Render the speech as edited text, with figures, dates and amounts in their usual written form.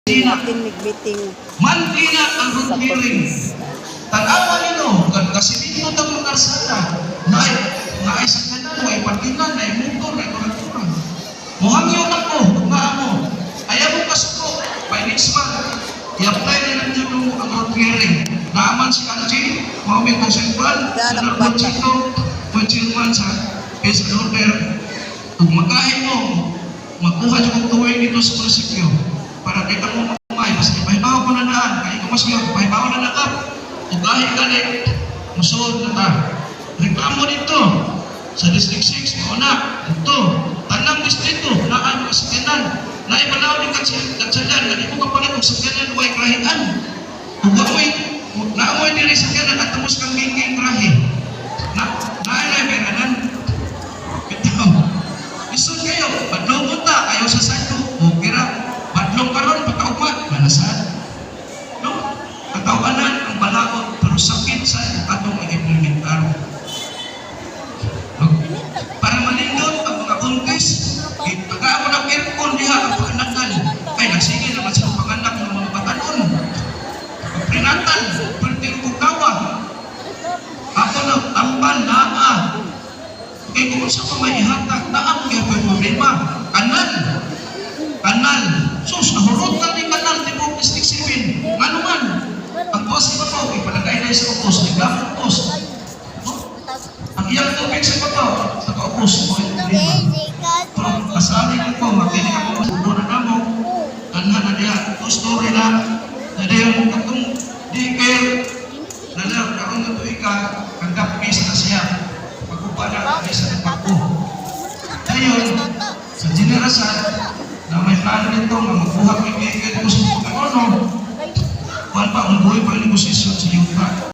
Natin meeting Monthly na ang road sa clearing. office. Tanawa nino, kasiminto tang mga karsada, na naay sakyanan, way parkingan, naay motor, naay kuratura. Muhangyo na ko, nga mo. Ayaw mo kasuko, by next month, i-apply na lang nyo ang road clearing. Naaman si Angie, mao may Central, Danak sa bata. Chito, po chairman sa peace and order. Ug makahin mo, magkuha jud og tuwing dito sa munisipyo para di ka mo mamay, basta ipahibaw ko na naan, kay ko mas ipahibaw na na ka. Ug gahi gani, musuod na ta. Reklamo dito sa District 6, mao na, dito, tanang distrito, naa mga sakyanan, naay balaod ni katsalan, nga di mo kapalit og sakyanan, way krahian. Ug amoy, naamoy diri sakyanan at tamos kang gingking krahi. Na, naay na peranan. Bitaw. Ison kayo, badlong mo ta, ayaw sa sadto. Okay ra, badlong karon pagkaugma, manasad. No? Katawanan ang balaod, pero sakit sa atong i-implementar. No? Para malindot ang mga buntis, tagaan mo ng aircon diha ang paanakan. Ay, nagsige naman sa panganak ng mga batanon. Pag prenatal, perting kukawa. Ako na, tambal, naa. Kaya kung sa pa may ihatag, naa mo gyud problema. Kanal. Kanal. Sus, nahurot na ni kanal, tibuok District 7. Ngano man, ang tuwa sa ibabaw, ipalagay na sa ukos, naglamot ukos. No? Ang iyang tubig sa ibabaw, sa kaukos, mo yung problema. Pero kasali ko, makinig ako, subo na namo, anha na diha, ito story na, na diha mo katong daycare, na na, karon na tuig ka, hanggang peace na siya. Pagkupa na, peace na pagko. Ngayon, sa generasan, na may plano nito nga magbuhat ng daycare ko sa Pagkanono, kuan pa, ongoing pa yung negosasyon sa yuta.